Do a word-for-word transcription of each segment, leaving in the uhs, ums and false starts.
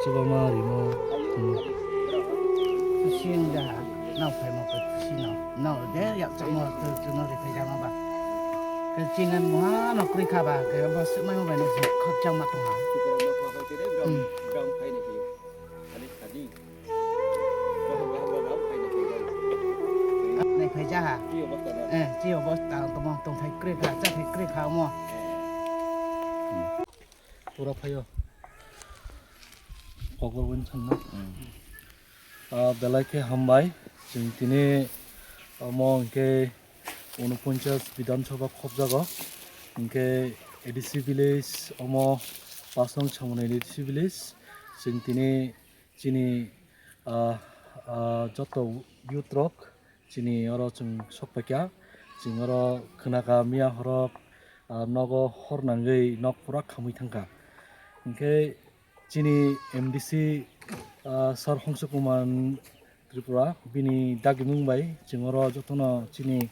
Chuba ma rimo. Sing jaha, nang phai mo ko sino. Nang de yak chamo tu tu no de phai jama ba. Ke chingan mo ha no kri kha ba, ke bo se mai mo ba ne khap chang ma tong ha. Hmm. Nai phai jaha. Eh, chi obosta tong tong thai kri kha, cha thai kri kha mo. Pura phaio. Kokor win thangna. Ah, belai khe hambai. Chwng tini omo hwnkhe unoponchas Bidhan Sabha khopjago. Hwnkhe A D C village omo Pasong Chamoni A D C village. Chwng tini chini, ah, ah, joto youth rok chini oro chwng sok paikha, chwng oro khwnakha miya horok, ah, nogo hor nangwi nok pura khamwi thangkha. Hinkhe chini M D C, ah, Sir Hongso Kumar Tripura, bini dagimung bai chwng oro jotono chini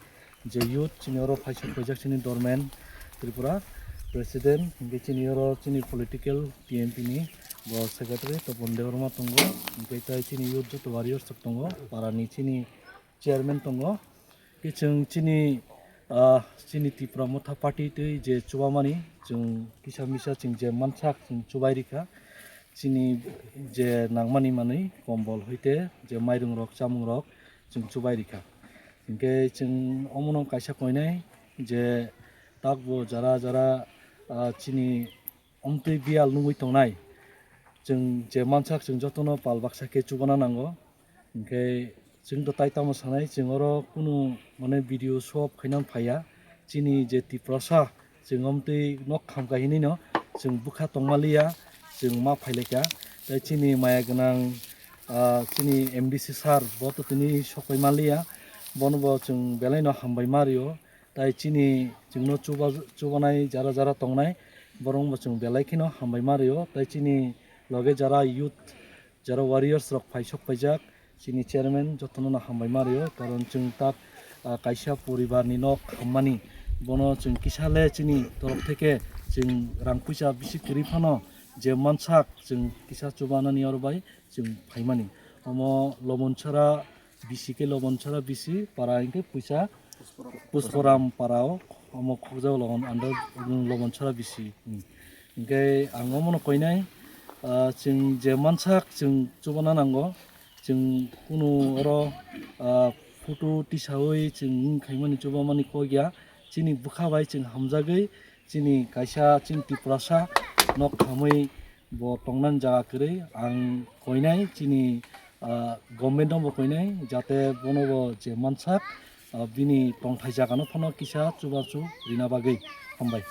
je youth chini oro phaisok paijak chini Dormen Tripura President, hinkhe chini oro chini political T M P ni bo secretary Topon Debbarma tongo, hinkhe tai chini youth joto warriors rok tongo, parani chini chairman tongo. Khe chwng chini, ah, chini Tipra Motha Party twi je chubamani, chwng kisa misa chwng je mansak chwng chubai rikha. Chini je nangmani manwi kombol hoite je mairung rok, chamung rok chwng chubai rikha. Hinkhe chwng omono kaisa koinai je takbo jara jara, ah, chini omtwi biyal nungwi tongnai. Chwng je mansak chwng jotono pal baksa khe chubana nango. Hinkhe chwng do tai tamo sanai, chwng oro kunu mane video show off khaina phaiya. Chini je Tiprasa chwng omtwi nok khamkha hinwi no chwng bwkha tongma liya, chwng ma phailaikha. Tai chini maya gwnang, ah, chini M D C sir bo to tini sokpai ma liya. Bono bo chwng belai no hambai ma rio. Tai chini chwngno chuba-, chubanai jara jara tongnai, borok wngbo chwng belai kheno hambai ma rio. Tai chini loge jara youth, jara warriors rok phaisok paijak, chini chairman jotono no hambai ma rio. Karon chwng tak, ah, kaisa poribar ni nok hammani, bono chwng kisa le chini torok theke chwng rang puisa bisi kwrwi phano je mansak chwng kisa chubanani oro bai chwng phaimani. Omo Lomonchara bisi khe Lomonchara bisi para hinkhe puisa Pusporam para o omo khokjago Lomon under Lomonchara bisi. Hmm. Hinkhe ang omono koinai, ah, chwng je mansak chwng chubana nango, chwng kunu oro, ah, photo tisaui chwng wng khaimani chubamani kok ya, chini bwkha bai chwng hamjagwi chini kaisa chini Tiprasa nok khamwi bo tongnani jaga kwrwi. Ang koinai chini, ah, government no bo koinai jate bono bo je mansak, ah, bini tongthai jaga no phano kisa chubachu rina bagwi. Hambai.